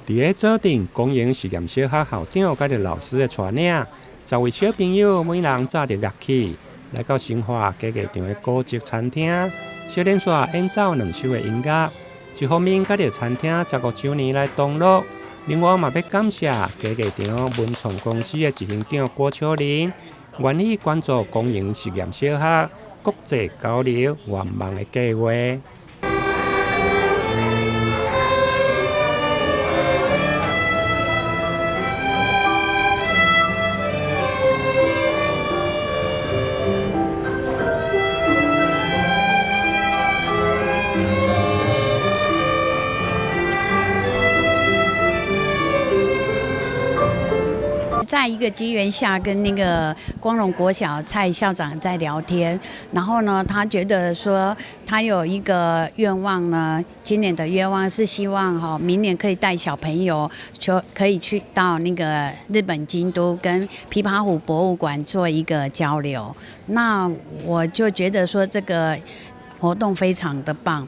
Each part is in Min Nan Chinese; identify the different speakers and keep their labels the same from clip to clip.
Speaker 1: 佇咧左鎮光榮實驗小學校長佮著老師的帶領，10位小朋友每人紮著樂器，來到新化街藝場的高級餐廳，小連續演奏兩首的音樂。一方面，佮著餐廳15週年來同樂，另外嘛欲感謝街藝場文創公司的執行長郭秋玲，願意捐助光榮實驗小學國際交流圓夢的計畫。
Speaker 2: 在一個機緣下，跟那個光榮國小蔡校長在聊天，然後呢，他覺得說他有一個願望呢，今年的願望是希望哈，明年可以帶小朋友就可以去到那個日本京都跟琵琶湖博物館做一個交流。那我就覺得說這個活動非常的棒。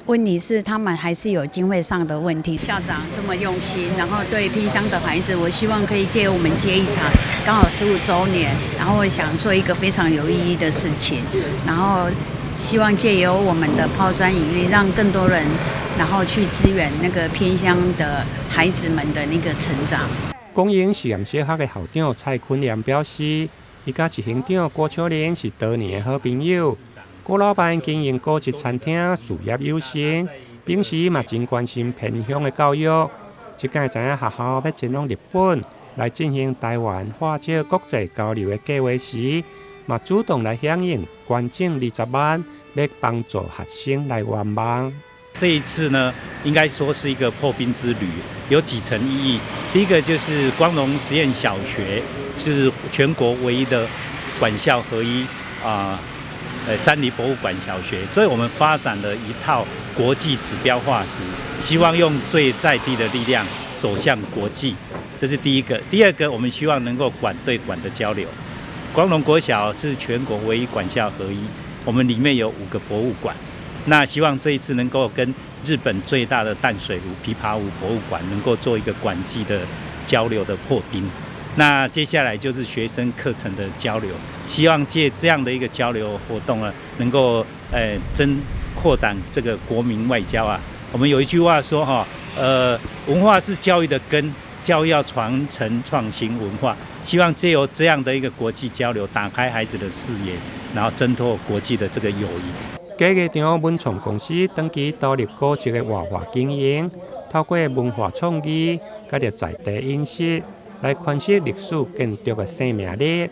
Speaker 2: 問題是他們還是有經費上的問題。校長這麼用心，然後對偏鄉的孩子，我希望可以借我們接一場，剛好15週年，然後我想做一個非常有意義的事情，然後希望借由我們的拋磚引玉，讓更多人，然後去支援那個偏鄉的孩子們的那個成長。
Speaker 1: 光榮實驗小學的校長蔡坤良表示，伊佮執行長郭秋玲是多年的好朋友。郭老闆經營高級餐廳，事業有成，平時嘛真關心偏鄉的教育。這擺知影學校欲前往日本來進行台灣華僑國際交流的計劃時，嘛主動來響應，捐贈20萬，欲幫助學生來圓夢。
Speaker 3: 這一次呢，應該說是一個破冰之旅，有幾層意義。第一個就是光榮實驗小學是全國唯一的館校合一啊。山梨博物館小學，所以我們發展了一套國際指標化石，希望用最在地的力量走向國際，這是第一個。第二個，我們希望能夠館對館的交流。光榮國小是全國唯一館校合一，我們裡面有5個博物館，那希望這一次能夠跟日本最大的淡水湖琵琶湖博物館能夠做一個館際的交流的破冰。那接下來就是學生課程的交流，希望借這樣的一個交流活動呢，能夠增擴展這個國民外交啊。我們有一句話說哈，文化是教育的根，教育要傳承創新文化。希望借由這樣的一個國際交流，打開孩子的視野，然後增拓國際的這個友誼。
Speaker 1: 街藝場文創公司長期投入古蹟的活化經營，透過文化創意，佮著在地飲食，來詮釋歷史建築的生命力。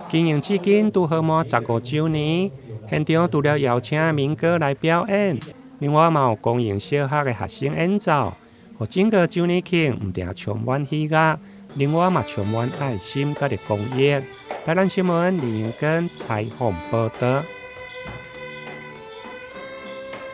Speaker 1: 經營至今拄好滿15週年，現場除了邀請民歌來表演，另外嘛有光榮小學的學生演奏，予整個週年慶毋但充滿喜悅，另外嘛充滿愛心佮著公益。台南新聞林英根採訪報導。